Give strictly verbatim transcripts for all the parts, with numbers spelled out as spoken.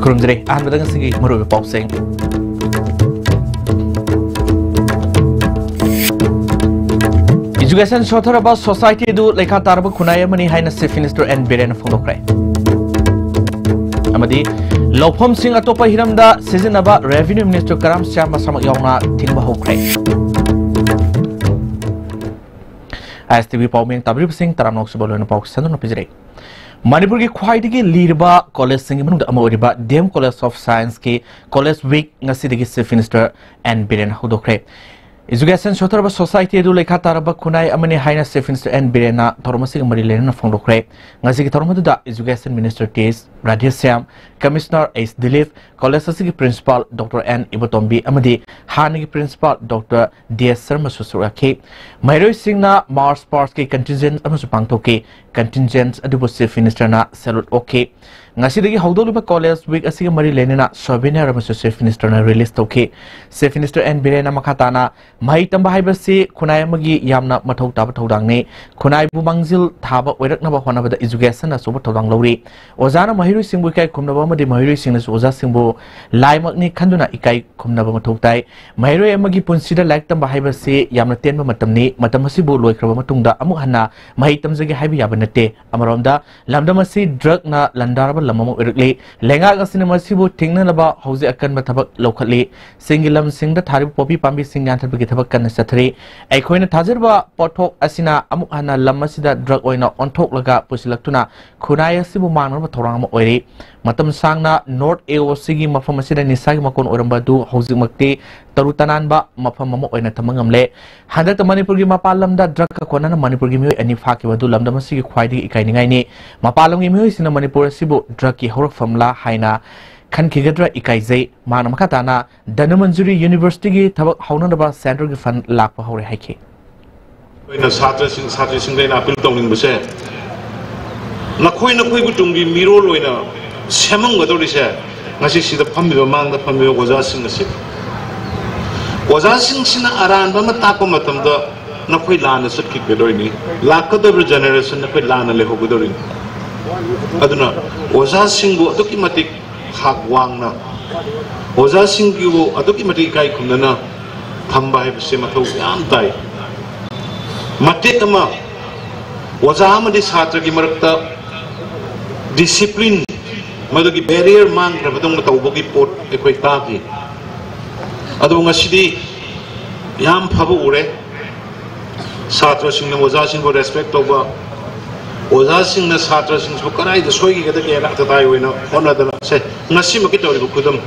ꯈꯨꯔꯨꯝꯖꯔꯤ꯫ ꯑꯍꯥꯟꯕꯗ ꯉꯁꯤꯒꯤ ꯃꯔꯨꯑꯣꯏꯕ ꯄꯥꯎꯁꯤꯡ꯫ Education ꯁꯣꯊꯔꯕ society ꯑꯗꯨ ꯂꯩꯈꯥ ꯇꯥꯔꯕ ꯈꯨꯟꯅꯥꯏ ꯑꯃꯅꯤ ꯍꯥꯏꯅ Chief Minister ꯑꯦꯟ ꯕꯤꯔꯦꯟꯅ ꯐꯣꯡꯗꯣꯛꯈ꯭ꯔꯦ꯫ ꯑꯃꯗꯤ ꯂꯧꯐꯝꯁꯤꯡ ꯑꯇꯣꯞꯄ ꯍꯤꯔꯝꯗ ꯁꯤꯖꯤꯟꯅꯕ Revenue Minister ꯀꯔꯥꯝ ꯁ꯭ꯌꯥꯝ ꯃꯁꯥꯃꯛ ꯌꯥꯎꯅ ꯊꯤꯡꯕ ꯍꯧꯈ꯭ꯔꯦ꯫ ꯑꯥꯏ ꯑꯦꯁ ꯇꯤ ꯚꯤ ꯄꯥꯎꯃꯤ ꯇꯥꯕꯤꯔꯤꯕꯁꯤꯡ ꯇꯔꯥꯝꯅ ꯑꯣꯛꯆꯕ ꯂꯣꯏꯅ ꯄꯥꯎ ꯁꯟꯗꯣꯛꯅ ꯄꯤꯖꯔꯤ꯫ ꯃꯅꯤꯄꯨꯔꯒꯤ ꯈ꯭ꯋꯥꯏꯗꯒꯤ ꯂꯤꯔꯕ ꯀꯣꯂꯦꯖꯁꯤꯡꯒꯤ ꯃꯅꯨꯡꯗ ꯑꯃ ꯑꯣꯏꯔꯤꯕ D M College of Science ꯀꯤ College Week ꯉꯁꯤꯗꯒꯤ Chief Minister ꯑꯦꯟ ꯕꯤꯔꯦꯟ ꯍꯧꯗꯣꯛꯈ꯭ꯔꯦ꯫ Education ꯁꯣꯊꯔꯕ society ꯑꯗꯨ ꯂꯩꯈꯥ ꯇꯥꯔꯕ ꯈꯨꯟꯅꯥꯏ ꯑꯃꯅꯤ ꯍꯥꯏꯅ Chief Minister ꯑꯦꯟ ꯕꯤꯔꯦꯟꯅ ꯊꯧꯔꯝ ꯑꯁꯤꯒ ꯃꯔꯤ ꯂꯩꯅꯅ ꯐꯣꯡꯗꯣꯛꯈ꯭ꯔꯦ꯫ ꯉꯁꯤꯒꯤ ꯊꯧꯔꯝ ꯑꯗꯨꯗ Education Minister T S Radheshyam, Commissioner H Dilip, college ꯑꯁꯤꯒꯤ Principal ꯗꯣꯛꯇꯔ ꯑꯦꯟ ꯏꯕꯣꯇꯣꯝꯕꯤ ꯑꯃꯗꯤ ꯍꯥꯟꯅꯒꯤ Principal ꯗꯣꯛꯇꯔ ꯗꯤ ꯑꯦꯁ ꯁꯔꯃꯁꯨ ꯁꯔꯨꯛ ꯌꯥꯈꯤ꯫ ꯃꯍꯩꯔꯣꯏꯁꯤꯡꯅ March Past ꯀꯤ Contingent ꯑꯃꯁꯨ ꯄꯥꯡꯊꯣꯛꯈꯤ꯫ Contingent ꯑꯗꯨꯕꯨ Chief Minister ꯅ salute ꯑꯣꯛꯈꯤ꯫ ꯉꯁꯤꯗꯒꯤ ꯍꯧꯗꯣꯛꯂꯤꯕ College Week ꯑꯁꯤꯒ ꯃꯔꯤ ꯂꯩꯅꯅ souvenir ꯑꯃꯁꯨ Chief Minister ꯅ release ꯇꯧꯈꯤ꯫ Chief Minister ꯑꯦꯟ ꯕꯤꯔꯦꯟꯅ ꯃꯈꯥ ꯇꯥꯅ, ꯃꯍꯩ ꯇꯝꯕ ꯍꯥꯏꯕꯁꯤ ꯈꯨꯟꯅꯥꯏ ꯑꯃꯒꯤ ꯌꯥꯝꯅ ꯃꯊꯧ ꯇꯥꯕ ꯊꯧꯗꯥꯡꯅꯤ꯫ ꯈꯨꯟꯅꯥꯏꯕꯨ ꯃꯥꯡꯖꯤꯜ ꯊꯥꯕ ꯑꯣꯏꯔꯛꯅꯕ ꯍꯣꯠꯅꯕꯗ education ꯅ ꯑꯆꯧꯕ ꯊꯧꯗꯥꯡ ꯂꯧꯔꯤ꯫ ꯑꯣꯖꯥꯅ ꯃꯍꯩꯔꯣꯏꯁꯤꯡꯕꯨ ꯏꯀꯥꯏ ꯈꯨꯝꯅꯕ ꯑꯃꯗꯤ ꯃꯍꯩꯔꯣꯏꯁꯤꯡꯅꯁꯨ ꯑꯣꯖꯥꯁꯤꯡꯕꯨ ꯂꯥꯏꯃꯛꯅꯤ ꯈꯟꯗꯨꯅ ꯏꯀꯥꯏ ꯈꯨꯝꯅꯕ ꯃꯊꯧ ꯇꯥꯏ꯫ ꯃꯍꯩꯔꯣꯏ ꯑꯃꯒꯤ ꯄꯨꯟꯁꯤꯗ ꯂꯥꯏꯔꯤꯛ ꯇꯝꯕ ꯍꯥꯏꯕꯁꯤ ꯌꯥꯝꯅ ꯇꯦꯟꯕ ꯃꯇꯝꯅꯤ꯫ ꯃꯇꯝ ꯑꯁꯤꯕꯨ ꯂꯣꯏꯈ꯭ꯔꯕ ꯃꯇꯨꯡꯗ ꯑꯃꯨꯛ ꯍꯟꯅ ꯃꯍꯩ ꯇꯝꯖꯒꯦ ꯍꯥꯏꯕ ꯌꯥꯕ ꯅꯠꯇꯦ꯫ ꯑꯃꯔꯣꯝꯗ, ꯂꯝꯗꯝ ꯑꯁꯤ drug ꯅ ꯂꯥꯟꯗꯥꯔꯕ ꯂꯝ ꯑꯃ ꯑꯣꯏꯔꯛꯂꯤ꯫ ꯂꯩꯉꯥꯛ ꯑꯁꯤꯅ ꯃꯁꯤꯕꯨ ꯊꯤꯡꯅꯅꯕ ꯍꯧꯖꯤꯛ ꯑꯀꯟꯕ ꯊꯕꯛ ꯂꯧꯈꯠꯂꯤ꯫ ꯆꯤꯡꯒꯤ ꯂꯝꯁꯤꯡꯗ ꯊꯥꯔꯤꯕ ꯄꯣꯄꯤ ꯄꯥꯝꯕꯤꯁꯤꯡ ꯌꯥꯟꯊꯠꯄꯒꯤ ꯊꯕꯛ ꯀꯟꯅ ꯆꯠꯊꯔꯤ꯫ ꯑꯩꯈꯣꯏꯅ ꯊꯥꯖꯔꯤꯕ ꯄꯣꯠꯊꯣꯛ ꯑꯁꯤꯅ ꯑꯃꯨꯛ ꯍꯟꯅ ꯂꯝ ꯑꯁꯤꯗ drug ꯑꯣꯏꯅ ꯑꯣꯟꯊꯣꯛꯂꯒ ꯄꯨꯁꯤꯜꯂꯛꯇꯨꯅ ꯈꯨꯟꯅꯥꯏ ꯑꯁꯤꯕꯨ ꯃꯥꯡꯅꯕ ꯊꯧꯔꯥꯡ ꯑꯃ ꯑꯣꯏꯔꯤ꯫ ꯃꯇꯝ ꯁꯥꯡꯅ North A O C ꯒꯤ ꯃꯐꯝ ꯑꯁꯤꯗ ꯅꯤꯁꯥꯒꯤ ꯃꯀꯣꯟ ꯑꯣꯏꯔꯝꯕ ꯑꯗꯨ ꯍꯧꯖꯤꯛꯃꯛꯇꯤ ꯇꯔꯨ ꯇꯅꯥꯟꯕ ꯃꯐꯝ ꯑꯃ ꯑꯣꯏꯅ ꯊꯝꯕ ꯉꯝꯂꯦ꯫ ꯍꯟꯗꯛꯇ ꯃꯅꯤꯄꯨꯔꯒꯤ ꯃꯄꯥꯟ ꯂꯝꯗ drug ꯀ ꯀꯣꯟꯅꯅ ꯃꯅꯤꯄꯨꯔꯒꯤ ꯃꯤꯑꯣꯏ ꯑꯅꯤ ꯐꯥꯈꯤꯕ ꯑꯗꯨ ꯂꯝꯗꯝ ꯑꯁꯤꯒꯤ ꯈ꯭ꯋꯥꯏꯗꯒꯤ ꯏꯀꯥꯏꯅꯤꯡꯉꯥꯏꯅꯤ꯫ ꯃꯄꯥꯟ ꯂꯝꯒꯤ ꯃꯤꯑꯣꯏꯁꯤꯡꯅ ꯃꯅꯤꯄꯨꯔ ꯑꯁꯤꯕꯨ drug ꯀꯤ ꯍꯧꯔꯛꯐꯝꯂꯥ ꯍꯥꯏꯅ ꯈꯟꯈꯤꯒꯗ꯭ꯔꯥ ꯏꯀꯥꯏꯖꯩ꯫ ꯃꯍꯥꯛꯅ ꯃꯈꯥ ꯇꯥꯅ ꯙꯅꯃꯟꯖꯨꯔꯤ University ꯒꯤ ꯊꯕꯛ ꯍꯧꯅꯅꯕ central ꯒꯤ fund ꯂꯥꯛꯄ ꯍꯧꯔꯦ ꯍꯥꯏꯈꯤ꯫ ꯑꯩꯈꯣꯏꯅ ꯁꯥꯇ꯭ꯔꯁꯤꯡ, ꯁꯥꯇ꯭ꯔꯁꯤꯡꯗ ꯑꯩꯅ appeal ꯇꯧꯅꯤꯡꯕꯁꯦ, ꯅꯈꯣꯏ, ꯅꯈꯣꯏꯕꯨ ꯇꯨꯡꯒꯤ ꯃꯤꯔꯣꯜ ꯑꯣꯏꯅ ꯁꯦꯝꯃꯝꯒꯗꯧꯔꯤꯁꯦ, ꯉꯁꯤ ꯁꯤꯗ ꯐꯝꯃꯤꯕ, ꯃꯥꯡꯗ ꯐꯝꯃꯤꯕ ꯑꯣꯖꯥꯁꯤꯡ ꯑꯁꯤ, ꯑꯣꯖꯥꯁꯤꯡꯁꯤꯅ ꯑꯔꯥꯟꯕ ꯑꯃ ꯇꯥꯛꯄ ꯃꯇꯝꯗ ꯅꯈꯣꯏ ꯂꯥꯟꯅ ꯆꯠꯈꯤꯒꯗꯧꯔꯤꯅꯤ, ꯂꯥꯛꯀꯗꯧꯔꯤꯕ generation ꯅꯈꯣꯏ ꯂꯥꯟꯅ ꯂꯩꯍꯧꯒꯗꯧꯔꯤꯅꯤ꯫ ꯑꯗꯨꯅ ꯑꯣꯖꯥꯁꯤꯡꯕꯨ ꯑꯗꯨꯛꯀꯤ ꯃꯇꯤꯛ ꯊꯥꯛ ꯋꯥꯡꯅ ꯑꯣꯖꯥꯁꯤꯡꯒꯤꯕꯨ ꯑꯗꯨꯛꯀꯤ ꯃꯇꯤꯛ ꯏꯀꯥꯏ ꯈꯨꯝꯅꯅ ꯊꯝꯕ ꯍꯥꯏꯕꯁꯦ ꯃꯊꯧ ꯌꯥꯝ ꯇꯥꯏ꯫ ꯃꯇꯦꯛ ꯑꯃ ꯑꯣꯖꯥ ꯑꯃꯗꯤ ꯁꯥꯇ꯭ꯔꯒꯤ ꯃꯔꯛꯇ ꯗꯤꯁꯤꯄ꯭ꯂꯤꯟ, ꯃꯗꯨꯒꯤ ꯕꯦꯔꯤꯌꯔ ꯃꯥꯡꯈ꯭ꯔꯕꯗꯧꯅ ꯇꯧꯕꯒꯤ ꯄꯣꯠ ꯑꯩꯈꯣꯏ ꯇꯥꯈꯤ꯫ ꯑꯗꯨꯕꯨ ꯉꯁꯤꯗꯤ ꯌꯥꯝ ꯐꯕ ꯎꯔꯦ꯫ ꯁꯥꯇ꯭ꯔꯁꯤꯡꯅ ꯑꯣꯖꯥꯁꯤꯡꯕꯨ ꯔꯦꯁꯄꯦꯛ ꯇꯧꯕ, ꯑꯣꯖꯥꯁꯤꯡꯅ ꯁꯥꯇ꯭ꯔꯁꯤꯡꯁꯤꯕꯨ ꯀꯗꯥꯏꯗ ꯁꯣꯏꯈꯤꯒꯗꯒꯦꯅ ꯑꯇꯇꯥꯏ ꯑꯣꯏꯅ ꯍꯣꯠꯅꯗꯅ, ꯁꯦ, ꯉꯁꯤꯃꯛꯀꯤ ꯇꯧꯔꯤꯕ ꯈꯨꯗꯝ,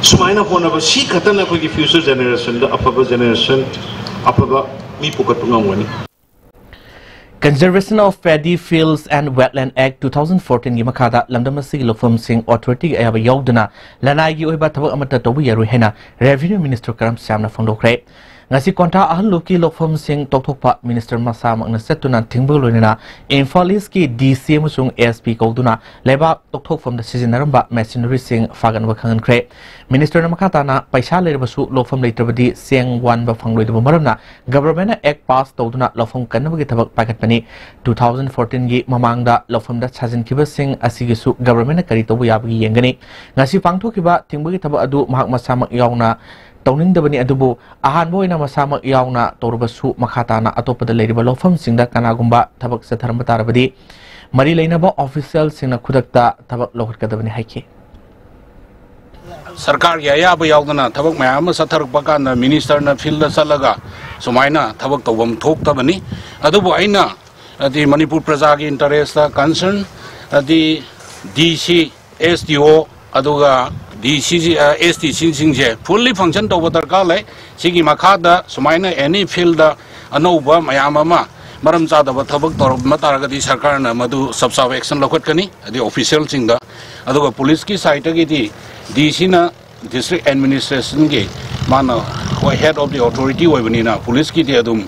ꯁꯨꯃꯥꯏꯅ ꯍꯣꯠꯅꯕ ꯁꯤ ꯈꯛꯇꯅ ꯑꯩꯈꯣꯏꯒꯤ ꯐ꯭ꯌꯨꯆꯔ ꯖꯦꯅꯦꯔꯦꯁꯟꯗ ꯑꯐꯕ ꯖꯦꯅꯦꯔꯦꯁꯟ, ꯑꯐꯕ ꯃꯤ ꯄꯨꯈꯠꯄ ꯉꯝꯒꯅꯤ꯫ Conservation of Paddy Fields and Wetland Act two thousand fourteen ꯒꯤ ꯃꯈꯥꯗ ꯂꯝꯗꯝ ꯑꯁꯤꯒꯤ ꯂꯧꯐꯝꯁꯤꯡ ꯑꯣꯊꯣꯔꯤꯇꯤꯒꯤ ꯑꯌꯥꯕ ꯌꯥꯎꯗꯅ ꯂꯅꯥꯏꯒꯤ ꯑꯣꯏꯕ ꯊꯕꯛ ꯑꯃꯠꯇ ꯇꯧꯕ ꯌꯥꯔꯣꯏ ꯍꯥꯏꯅ ꯔꯦꯚꯤꯅ꯭ꯌꯨ ꯃꯤꯅꯤꯁꯇꯔ ꯀꯔꯝ ꯁ꯭ꯌꯥꯝꯅ ꯐꯣꯡꯗꯣꯛꯈ꯭ꯔꯦ꯫ ꯉꯁꯤ ꯀ꯭ꯋꯥꯟꯊꯥ ꯑꯍꯜ ꯂꯨꯞꯀꯤ ꯂꯧꯐꯝꯁꯤꯡ ꯇꯧꯊꯣꯛꯄ ꯃꯤꯅꯤꯁꯇꯔ ꯃꯁꯥꯃꯛꯅ ꯆꯠꯇꯨꯅ ꯊꯤꯡꯕꯒ ꯂꯣꯏꯅꯅ ꯏꯝꯐꯥꯜ ꯏꯁꯀꯤ ꯗꯤ ꯁꯤ ꯑꯃꯁꯨꯡ ꯑꯦꯁ ꯄꯤ ꯀꯧꯗꯨꯅ ꯂꯩꯕꯥꯛ ꯇꯧꯊꯣꯛꯐꯝꯗ ꯁꯤꯖꯤꯟꯅꯔꯝꯕ ꯃꯦꯁꯤꯅꯔꯤꯁꯤꯡ ꯐꯥꯒꯠꯅꯕ ꯈꯪꯍꯟꯈ꯭ꯔꯦ꯫ ꯃꯤꯅꯤꯁꯇꯔꯅ ꯃꯈꯥ ꯇꯥꯅ ꯄꯩꯁꯥ ꯂꯩꯔꯕꯁꯨ ꯂꯧꯐꯝ ꯂꯩꯇ꯭ꯔꯕꯗꯤ ꯆꯦꯡ ꯋꯥꯟꯕ ꯐꯪꯂꯣꯏꯗꯕ ꯃꯔꯝꯅ ꯒꯚꯔꯟꯃꯦꯟꯠꯅ ꯑꯦꯛ ꯄꯥꯁ ꯇꯧꯗꯨꯅ ꯂꯧꯐꯝ ꯀꯟꯅꯕꯒꯤ ꯊꯕꯛ ꯄꯥꯏꯈꯠꯄꯅꯤ꯫ Two thousand fourteen ꯒꯤ ꯃꯃꯥꯡꯗ ꯂꯧꯐꯝꯗ ꯁꯥꯖꯤꯟꯈꯤꯕꯁꯤꯡ ꯑꯁꯤꯒꯤꯁꯨ ꯒꯚꯔꯟꯃꯦꯟꯠꯅ ꯀꯔꯤ ꯇꯧꯕ ꯌꯥꯕꯒꯦ ꯌꯦꯡꯒꯅꯤ꯫ ꯉꯁꯤ ꯄꯥꯡꯊꯣꯛꯈꯤꯕ ꯊꯤꯡꯕꯒꯤ ꯊꯕꯛ ꯑꯗꯨ ꯃꯍꯥꯛ ꯃꯁꯥꯃꯛ ꯌꯥꯎꯅ ꯇꯧꯅꯤꯡꯗꯕꯅꯤ, ꯑꯗꯨꯕꯨ ꯑꯍꯥꯟꯕ ꯑꯣꯏꯅ ꯃꯁꯥꯃꯛ ꯌꯥꯎꯅ ꯇꯧꯔꯕꯁꯨ ꯃꯈꯥ ꯇꯥꯅ ꯑꯇꯣꯞꯄꯗ ꯂꯩꯔꯤꯕ ꯂꯧꯐꯝꯁꯤꯡꯗ ꯀꯅꯥꯒꯨꯝꯕ ꯊꯕꯛ ꯆꯠꯊꯔꯝꯕ ꯇꯥꯔꯕꯗꯤ ꯃꯔꯤ ꯂꯩꯅꯕ ꯑꯣꯐꯤꯁꯤꯌꯦꯜꯁꯤꯡꯅ ꯈꯨꯗꯛꯇ ꯊꯕꯛ ꯂꯧꯈꯠꯀꯗꯕꯅꯤ ꯍꯥꯏꯈꯤ꯫ ꯁꯔꯀꯥꯔꯒꯤ ꯑꯌꯥꯕ ꯌꯥꯎꯗꯅ ꯊꯕꯛ ꯃꯌꯥꯝ ꯑꯃ ꯆꯠꯊꯔꯛꯄ ꯀꯥꯟꯗ ꯃꯤꯅꯤꯁꯇꯔꯅ ꯐꯤꯜꯗ ꯆꯠꯂꯒ ꯁꯨꯃꯥꯏꯅ ꯊꯕꯛ ꯇꯧꯐꯝ ꯊꯣꯛꯇꯕꯅꯤ꯫ ꯑꯗꯨꯕꯨ ꯑꯩꯅ ꯍꯥꯏꯗꯤ ꯃꯅꯤꯄꯨꯔ ꯄ꯭ꯔꯖꯥꯒꯤ ꯏꯟꯇꯔꯦꯁꯇ ꯀꯟꯁꯔꯟ ꯍꯥꯏꯗꯤ ꯗꯤ ꯁꯤ, ꯑꯦꯁ ꯗꯤ ꯑꯣ, ꯑꯗꯨꯒ ꯗꯤ ꯁꯤ ꯑꯦꯁ ꯗꯤ ꯁꯤꯁꯤꯡꯁꯦ ꯐꯨꯜꯂꯤ ꯐꯪꯁꯟ ꯇꯧꯕ ꯗꯔꯀꯥꯔ ꯂꯩ꯫ ꯁꯤꯒꯤ ꯃꯈꯥꯗ ꯁꯨꯃꯥꯏꯅ ꯑꯦꯅꯤ ꯐꯤꯜꯗ ꯑꯅꯧꯕ ꯃꯌꯥꯝ ꯑꯃ ꯃꯔꯝ ꯆꯥꯗꯕ ꯊꯕꯛ ꯇꯧꯔꯝꯕ ꯇꯥꯔꯒꯗꯤ ꯁꯔꯀꯥꯔꯅ ꯃꯗꯨ ꯆꯞ ꯆꯥꯕ ꯑꯦꯛꯁꯟ ꯂꯧꯈꯠꯀꯅꯤ꯫ ꯍꯥꯏꯗꯤ ꯑꯣꯐꯤꯁꯤꯌꯦꯜꯁꯤꯡꯗ, ꯑꯗꯨꯒ ꯄꯨꯂꯤꯁꯀꯤ ꯁꯥꯏꯠꯇꯒꯤꯗꯤ ꯗꯤ ꯁꯤꯅ ꯗꯤꯁꯇ꯭ꯔꯤꯛ ꯑꯦꯗꯃꯤꯅꯤꯁꯇ꯭ꯔꯦꯁꯟꯒꯤ ꯃꯥꯅ ꯍꯣꯏ ꯍꯦꯗ ꯑꯣꯐ ꯗꯤ ꯑꯣꯊꯣꯔꯤꯇꯤ ꯑꯣꯏꯕꯅꯤꯅ ꯄꯨꯂꯤꯁꯀꯤꯗꯤ ꯑꯗꯨꯝ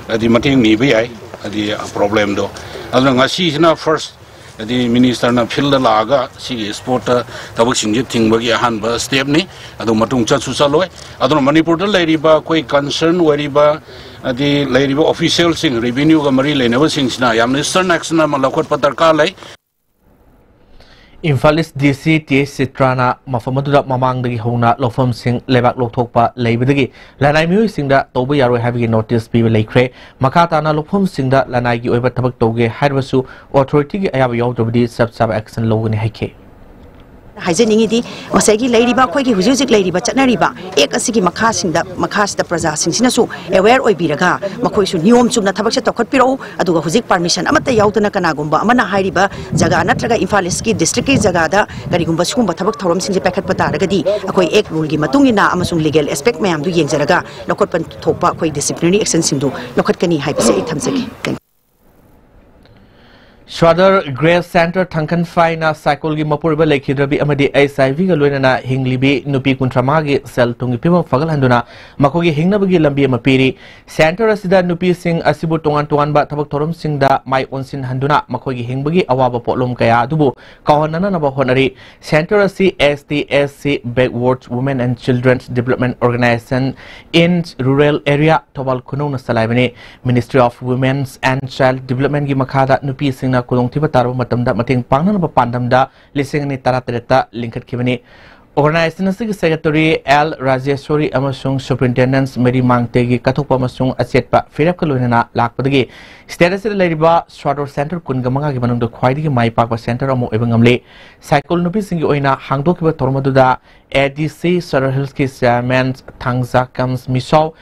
ꯍꯥꯏꯗꯤ ꯃꯇꯦꯡ ꯅꯤꯕ ꯌꯥꯏ, ꯍꯥꯏꯗꯤ ꯄ꯭ꯔꯣꯕ꯭ꯂꯦꯝꯗꯣ꯫ ꯑꯗꯨꯅ ꯉꯁꯤꯁꯤꯅ ꯐꯥꯔꯁ ꯍꯥꯏꯗꯤ ꯃꯤꯅꯤꯁꯇꯔꯅ ꯐꯤꯜꯗ ꯂꯥꯛꯑꯒ ꯁꯤꯒꯤ ꯁ꯭ꯄꯣꯠꯇ ꯊꯕꯛꯁꯤꯡꯁꯦ ꯊꯤꯡꯕꯒꯤ ꯑꯍꯥꯟꯕ ꯁ꯭ꯇꯦꯞꯅꯤ꯫ ꯑꯗꯨ ꯃꯇꯨꯡ ꯆꯠꯁꯨ ꯆꯠꯂꯣꯏ꯫ ꯑꯗꯨꯅ ꯃꯅꯤꯄꯨꯔꯗ ꯂꯩꯔꯤꯕ ꯑꯩꯈꯣꯏ ꯀꯟꯁꯔꯟ ꯑꯣꯏꯔꯤꯕ ꯍꯥꯏꯗꯤ ꯂꯩꯔꯤꯕ ꯑꯣꯐꯤꯁꯤꯌꯦꯜꯁꯤꯡ, ꯔꯦꯚꯤꯅ꯭ꯌꯨꯒ ꯃꯔꯤ ꯂꯩꯅꯕꯁꯤꯡꯁꯤꯅ ꯌꯥꯝꯅ ꯁ꯭ꯇꯔꯟ ꯑꯦꯛꯁꯟ ꯑꯃ ꯂꯧꯈꯠꯄ ꯗꯔꯀꯥꯔ ꯂꯩ꯫ ꯏꯝꯐꯥꯜ ꯏꯁ ꯗꯤ ꯁꯤ ꯇꯤ ꯑꯩꯆ ꯆꯤꯇ꯭ꯔꯥꯅ ꯃꯐꯝ ꯑꯗꯨꯗ ꯃꯃꯥꯡꯗꯒꯤ ꯍꯧꯅ ꯂꯧꯐꯝꯁꯤꯡ ꯂꯩꯕꯥꯛ ꯂꯧꯊꯣꯛꯄ ꯂꯩꯕꯗꯒꯤ ꯂꯅꯥꯏ ꯃꯤꯑꯣꯏꯁꯤꯡꯗ ꯇꯧꯕ ꯌꯥꯔꯣꯏ ꯍꯥꯏꯕꯒꯤ ꯅꯣꯇꯤꯁ ꯄꯤꯕ ꯂꯩꯈ꯭ꯔꯦ꯫ ꯃꯈꯥ ꯇꯥꯅ ꯂꯧꯐꯝꯁꯤꯡꯗ ꯂꯅꯥꯏꯒꯤ ꯑꯣꯏꯕ ꯊꯕꯛ ꯇꯧꯒꯦ ꯍꯥꯏꯔꯕꯁꯨ ꯑꯣꯊꯣꯔꯤꯇꯤꯒꯤ ꯑꯌꯥꯕ ꯌꯥꯎꯗ꯭ꯔꯕꯗꯤ ꯆꯞ ꯆꯥꯕ ꯑꯦꯛꯁꯟ ꯂꯧꯒꯅꯤ ꯍꯥꯏꯈꯤ꯫ ꯍꯥꯏꯖꯅꯤꯡꯉꯤꯗꯤ, ꯉꯁꯥꯏꯒꯤ ꯂꯩꯔꯤꯕ, ꯑꯩꯈꯣꯏꯒꯤ ꯍꯧꯖꯤꯛ ꯍꯧꯖꯤꯛ ꯂꯩꯔꯤꯕ ꯆꯠꯅꯔꯤꯕ ꯑꯦꯛ ꯑꯁꯤꯒꯤ ꯃꯈꯥꯁꯤꯡꯗ, ꯃꯈꯥꯁꯤꯗ ꯄ꯭ꯔꯖꯥꯁꯤꯡꯁꯤꯅꯁꯨ ꯑꯦꯋꯦꯌꯔ ꯑꯣꯏꯕꯤꯔꯒ, ꯃꯈꯣꯏꯁꯨ ꯅꯤꯌꯣꯝ ꯆꯨꯝꯅ ꯊꯕꯛꯁꯦ ꯇꯧꯈꯠꯄꯤꯔꯛꯎ꯫ ꯑꯗꯨꯒ ꯍꯧꯖꯤꯛ ꯄꯥꯔꯃꯤꯁꯟ ꯑꯃꯠꯇ ꯌꯥꯎꯗꯅ ꯀꯅꯥꯒꯨꯝꯕ ꯑꯃꯅ ꯍꯥꯏꯔꯤꯕ ꯖꯒꯥ ꯅꯠꯇ꯭ꯔꯒ ꯏꯝꯐꯥꯜ ꯏꯁꯀꯤ ꯗꯤꯁꯇ꯭ꯔꯤꯛꯀꯤ ꯖꯒꯥꯗ ꯀꯔꯤꯒꯨꯝꯕ ꯁꯤꯒꯨꯝꯕ ꯊꯕꯛ ꯊꯧꯔꯝꯁꯤꯡꯁꯦ ꯄꯥꯏꯈꯠꯄ ꯇꯥꯔꯒꯗꯤ, ꯑꯩꯈꯣꯏ ꯑꯦꯛ ꯔꯨꯜꯒꯤ ꯃꯇꯨꯡ ꯏꯟꯅ ꯑꯃꯁꯨꯡ ꯂꯤꯒꯦꯜ ꯑꯦꯁꯄꯦꯛ ꯃꯌꯥꯝꯗꯨ ꯌꯦꯡꯖꯔꯒ ꯂꯧꯈꯠꯄ ꯊꯣꯛꯄ ꯑꯩꯈꯣꯏ ꯗꯤꯁꯤꯄ꯭ꯂꯤꯅꯔꯤ ꯑꯦꯛꯁꯟꯁꯤꯡꯗꯨ ꯂꯧꯈꯠꯀꯅꯤ ꯍꯥꯏꯕꯁꯦ ꯑꯩ ꯊꯝꯖꯒꯦ꯫ Thank you. ꯁ꯭ꯋꯥꯗꯔ ꯒ꯭ꯔꯦꯁ ꯁꯦꯟꯇꯔ ꯊꯥꯡꯈꯟꯐꯥꯏꯅ ꯁꯥꯏꯀꯣꯜꯒꯤ ꯃꯄꯨꯔꯣꯏꯕ ꯂꯩꯈꯤꯗ꯭ꯔꯕꯤ ꯑꯃꯗꯤ ꯑꯩꯆ ꯑꯥꯏ ꯚꯤꯒ ꯂꯣꯏꯅꯅ ꯍꯤꯡꯂꯤꯕꯤ ꯅꯨꯄꯤ ꯀꯨꯟꯊ꯭ꯔꯥ ꯃꯉꯥꯒꯤ ꯁꯦꯜ ꯊꯨꯝꯒꯤ ꯐꯤꯕꯝ ꯐꯒꯠꯍꯟꯗꯨꯅ ꯃꯈꯣꯏꯒꯤ ꯍꯤꯡꯅꯕꯒꯤ ꯂꯝꯕꯤ ꯑꯃ ꯄꯤꯔꯤ꯫ ꯁꯦꯟꯇꯔ ꯑꯁꯤꯗ ꯅꯨꯄꯤꯁꯤꯡ ꯑꯁꯤꯕꯨ ꯇꯣꯉꯥꯟ ꯇꯣꯉꯥꯟꯕ ꯊꯕꯛ ꯊꯧꯔꯝꯁꯤꯡꯗ ꯃꯥꯏ ꯑꯣꯟꯁꯤꯟꯍꯟꯗꯨꯅ ꯃꯈꯣꯏꯒꯤ ꯍꯤꯡꯕꯒꯤ ꯑꯋꯥꯕ ꯄꯣꯠꯂꯨꯝ ꯀꯌꯥ ꯑꯗꯨꯕꯨ ꯀꯥꯎꯍꯟꯅꯅꯕ ꯍꯣꯠꯅꯔꯤ꯫ ꯁꯦꯟꯇꯔ ꯑꯁꯤ S T S C Backwards Women and Children's Development Organization in Rural Area, Thoubal ꯈꯨꯅꯧꯅ ꯆꯂꯥꯏꯕꯅꯤ꯫ Ministry of Women's and Child Developmentꯀꯤ ꯃꯈꯥꯗ ꯅꯨꯄꯤꯁꯤꯡꯅ ꯈꯨꯗꯣꯡꯊꯤꯕ ꯇꯥꯔꯕ ꯃꯇꯝꯗ ꯃꯇꯦꯡ ꯄꯥꯡꯅꯅꯕ ꯄꯥꯟꯗꯝꯗ ꯂꯤꯁꯤꯡ ꯑꯅꯤ ꯇꯔꯥꯇꯔꯦꯠꯇ ꯂꯤꯡꯈꯠꯈꯤꯕꯅꯤ꯫ Organization ꯑꯁꯤꯒꯤ secretary L ꯔꯥꯖꯦꯁꯣꯔꯤ ꯑꯃꯁꯨꯡ superintendent ꯃꯦꯔꯤ ꯃꯥꯡꯇꯦꯒꯤ ꯀꯠꯊꯣꯛꯄ ꯑꯃꯁꯨꯡ ꯑꯆꯦꯠꯄ ꯐꯤꯔꯦꯞꯀ ꯂꯣꯏꯅꯅ ꯂꯥꯛꯄꯗꯒꯤ state ꯑꯁꯤꯗ ꯂꯩꯔꯤꯕ ꯁ꯭ꯋꯥꯗꯣꯔ center ꯀꯨꯟꯒ ꯃꯉꯥꯒꯤ ꯃꯅꯨꯡꯗ ꯈ꯭ꯋꯥꯏꯗꯒꯤ ꯃꯥꯏ ꯄꯥꯛꯄ center ꯑꯃ ꯑꯣꯏꯕ ꯉꯝꯂꯦ꯫ ꯁꯥꯏꯀꯣꯜ ꯅꯨꯄꯤꯁꯤꯡꯒꯤ ꯑꯣꯏꯅ ꯍꯥꯡꯗꯣꯛꯈꯤꯕ ꯊꯧꯔꯝ ꯑꯗꯨꯗ A D C Sadar Hillsꯀꯤ chairman ꯊꯥꯡꯖꯥꯀꯝ ꯃꯤꯁꯥꯎ,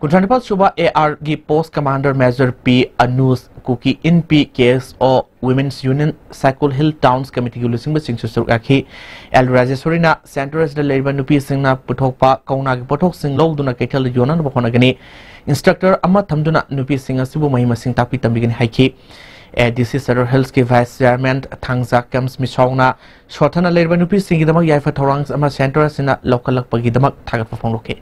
ꯀꯨꯟꯊ꯭ꯔꯥ ꯅꯤꯄꯥꯜ ꯁꯨꯕ A Rꯒꯤ post commander Major P ꯑꯅꯨꯖ, Kuki ꯏꯟꯄꯤ, K S O Women's Union, Saikul Hill Towns Committeeꯒꯤ ꯂꯨꯆꯤꯡꯕꯁꯤꯡꯁꯨ ꯁꯔꯨꯛ ꯌꯥꯈꯤ꯫ L ꯔꯥꯖꯦꯁꯣꯔꯤꯅ center ꯑꯁꯤꯗ ꯂꯩꯔꯤꯕ ꯅꯨꯄꯤꯁꯤꯡꯅ ꯄꯨꯊꯣꯛꯄ ꯀꯧꯅꯥꯒꯤ ꯄꯣꯠꯊꯣꯛꯁꯤꯡ ꯂꯧꯗꯨꯅ ꯀꯩꯊꯦꯜꯗ ꯌꯣꯟꯅꯅꯕ ꯍꯣꯠꯅꯒꯅꯤ꯫ Instructor ꯑꯃ ꯊꯝꯗꯨꯅ ꯅꯨꯄꯤꯁꯤꯡ ꯑꯁꯤꯕꯨ ꯃꯍꯩ ꯃꯁꯤꯡ ꯇꯥꯛꯄꯤ ꯇꯝꯕꯤꯒꯅꯤ ꯍꯥꯏꯈꯤ꯫ A D C Sadar Hillsꯀꯤ vice chairman ꯊꯥꯡꯖꯥꯀꯝ ꯃꯤꯁꯥꯎꯅ ꯁꯣꯊꯅ ꯂꯩꯔꯕ ꯅꯨꯄꯤꯁꯤꯡꯒꯤꯗꯃꯛ ꯌꯥꯏꯐ ꯊꯧꯔꯥꯡ ꯑꯃ center ꯑꯁꯤꯅ ꯂꯧꯈꯠꯂꯛꯄꯒꯤꯗꯃꯛ ꯊꯥꯒꯠꯄ ꯐꯣꯡꯗꯣꯛꯈꯤ꯫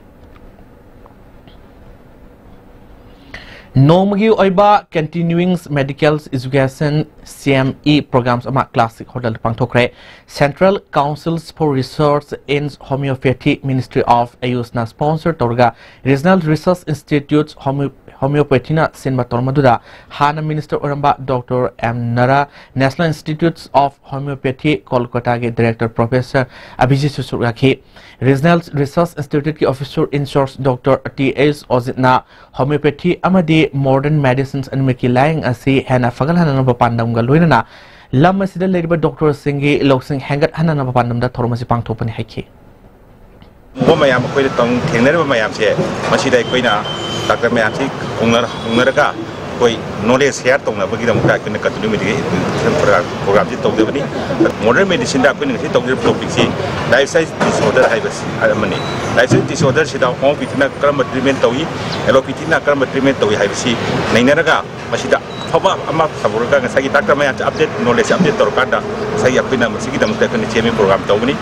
ꯅꯣꯡꯃꯒꯤ ꯑꯣꯏꯕ Continuing Medical Education, C M E, programs ꯑꯃ Classic Hotelꯗ ꯄꯥꯡꯊꯣꯛꯈ꯭ꯔꯦ꯫ Central Council for Research in Homeopathy, Ministry of AYUSꯅ sponsor ꯇꯧꯔꯒ Regional Research Institute Homeo-, Homeopathyꯅ ꯁꯤꯟꯕ ꯊꯧꯔꯝ ꯑꯗꯨꯗ ꯍꯥꯟꯅ ꯃꯤꯅꯤꯁꯇꯔ ꯑꯣꯏꯔꯝꯕ doctor M Nara, National Institutes of Homeopathy, ꯀꯣꯜꯀꯇꯥꯒꯤ ꯗꯥꯏꯔꯦꯛꯇꯔ ꯄ꯭ꯔꯣꯐꯦꯁꯔ ꯑꯕꯤꯖꯤꯠꯁꯨ ꯁꯔꯨꯛ ꯌꯥꯈꯤ꯫ ꯔꯤꯖꯅꯦꯜ ꯔꯤꯁꯔꯆ ꯏꯟꯁꯇꯤꯇ꯭ꯌꯨꯠꯀꯤ officer in charge doctor T S ꯑꯣꯖꯤꯠꯅ ꯍꯣꯃꯤꯌꯣꯄꯦꯊꯤ ꯑꯃꯗꯤ ꯃꯣꯗꯔꯟ ꯃꯦꯗꯤꯁꯤꯟꯁ ꯑꯅꯤꯃꯛꯀꯤ ꯂꯥꯌꯦꯡ ꯑꯁꯤ ꯍꯦꯟꯅ ꯐꯒꯠꯍꯟꯅꯅꯕ ꯄꯥꯟꯗꯝꯒ ꯂꯣꯏꯅꯅ ꯂꯝ ꯑꯁꯤꯗ ꯂꯩꯔꯤꯕ ꯗꯣꯛꯇꯔꯁꯤꯡꯒꯤ ꯂꯧꯁꯤꯡ ꯍꯦꯟꯒꯠꯍꯟꯅꯅꯕ ꯄꯥꯟꯗꯝꯗ ꯊꯧꯔꯝ ꯑꯁꯤ ꯄꯥꯡꯊꯣꯛꯄꯅꯤ ꯍꯥꯏꯈꯤ꯫ ꯎꯕ ꯃꯌꯥꯝ, ꯑꯩꯈꯣꯏꯅ ꯇꯧ-, ꯊꯦꯡꯅꯔꯤꯕ ꯃꯌꯥꯝꯁꯦ, ꯃꯁꯤꯗ ꯑꯩꯈꯣꯏꯅ ꯗꯥꯛꯇꯔ ꯃꯌꯥꯝꯁꯤ ꯀꯧꯅꯔ-, ꯍꯧꯅꯔꯒ ꯑꯩꯈꯣꯏ ꯅꯣꯂꯦꯖ ꯁꯦꯌꯔ ꯇꯧꯅꯕꯒꯤꯗꯃꯛꯇ ꯑꯩꯈꯣꯏꯅ ꯀꯟꯇꯤꯅ꯭ꯌꯨ ꯃꯦꯗꯤꯀꯦꯜ ꯄ꯭ꯔꯣꯒ꯭ꯔꯥꯝ, ꯄ꯭ꯔꯣꯒ꯭ꯔꯥꯝꯁꯤ ꯇꯧꯖꯕꯅꯤ꯫ ꯃꯣꯗꯔꯟ ꯃꯦꯗꯤꯁꯤꯟꯗ ꯑꯩꯈꯣꯏꯅ ꯉꯁꯤ ꯇꯧꯖꯔꯤꯕ ꯇꯣꯄꯤꯛꯁꯤ ꯂꯥꯏꯐ ꯁ꯭ꯇꯥꯏꯜ ꯗꯤꯁꯑꯣꯔꯗꯔ ꯍꯥꯏꯕꯁꯤ ꯑꯃꯅꯤ꯫ ꯂꯥꯏꯐ ꯁ꯭ꯇꯥꯏꯜ ꯗꯤꯁꯑꯣꯔꯗꯔꯁꯤꯗ ꯍꯣꯃꯤꯌꯣꯄꯦꯊꯤꯅ ꯀꯔꯝꯕ ꯇ꯭ꯔꯤꯠꯃꯦꯟ ꯇꯧꯏ, ꯑꯦꯂꯣꯄꯦꯊꯤꯅ ꯀꯔꯝꯕ ꯇ꯭ꯔꯤꯠꯃꯦꯟ ꯇꯧꯏ ꯍꯥꯏꯕꯁꯤ ꯅꯩꯅꯔꯒ, ꯃꯁꯤꯗ ꯑꯐꯕ ꯑꯃ ꯄꯨꯊꯣꯛꯂꯒ ꯉꯁꯥꯏꯒꯤ ꯗꯥꯛꯇꯔ ꯃꯌꯥꯝꯁꯦ ꯑꯞꯗꯦꯠ, ꯅꯣꯂꯦꯖꯁꯦ ꯑꯞꯗꯦꯠ ꯇꯧꯔꯀꯥꯟꯗ ꯉꯁꯥꯏꯒꯤ ꯑꯩꯈꯣꯏꯅ ꯃꯁꯤꯒꯤꯗꯃꯛꯇ ꯑꯩꯈꯣꯏꯅ ꯆꯦꯟꯕꯒꯤ ꯄ꯭ꯔꯣꯒ꯭ꯔꯥꯝ ꯇꯧꯕꯅꯤ꯫